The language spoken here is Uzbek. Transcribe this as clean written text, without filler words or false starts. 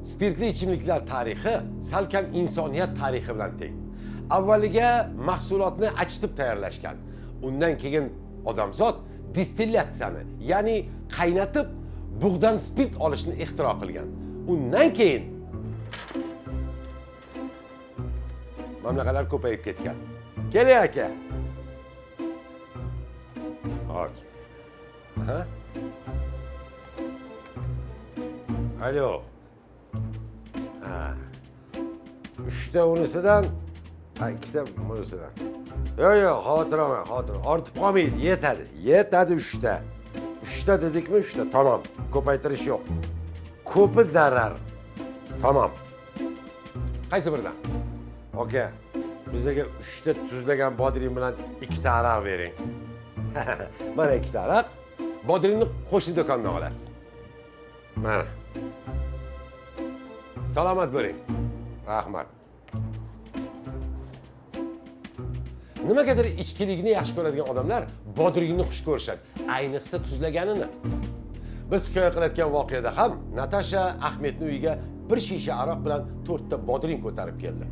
Spirtli ichimliklar tarixi salkam insoniyat tarixi bilan teng. Avvaliga mahsulotni achitib tayyorlashgan. Undan keyin odamzod distillyatsiyani, ya'ni qaynatib bug'dan spirt olishni ixtiro qilgan. Undan keyin mamlakalar ko'payib ketgan. Keling aka. Hozir. Ha? Alo. Ha. Uchta unisidan, ha, ikkita bunisidan. Yo'q, yo'q, xavotir olmang, xavotir. Ortib qolmaydi, yetadi. Yetadi uchta. Uchta dedikmi, uchta, tamom. Ko'paytirish yo'q. Ko'pi zarar. Tamom. Qaysi biridan? Aka, bizga uchta tuzlagan bodring bilan ikkita aroq bering. Mana ikkita aroq. Bodringni qo'shni do'kondan olasiz. Mana. Salomat bo'ling. Rahmat. Nimagadir ichkilikni yaxshi ko'radigan odamlar bodringni xush ko'rishadi, ayniqsa tuzlaganini. Biz hikoya qilayotgan voqeada ham Natasha Ahmedning uyiga bir shisha aroq bilan 4 ta bodring ko'tarib keldi.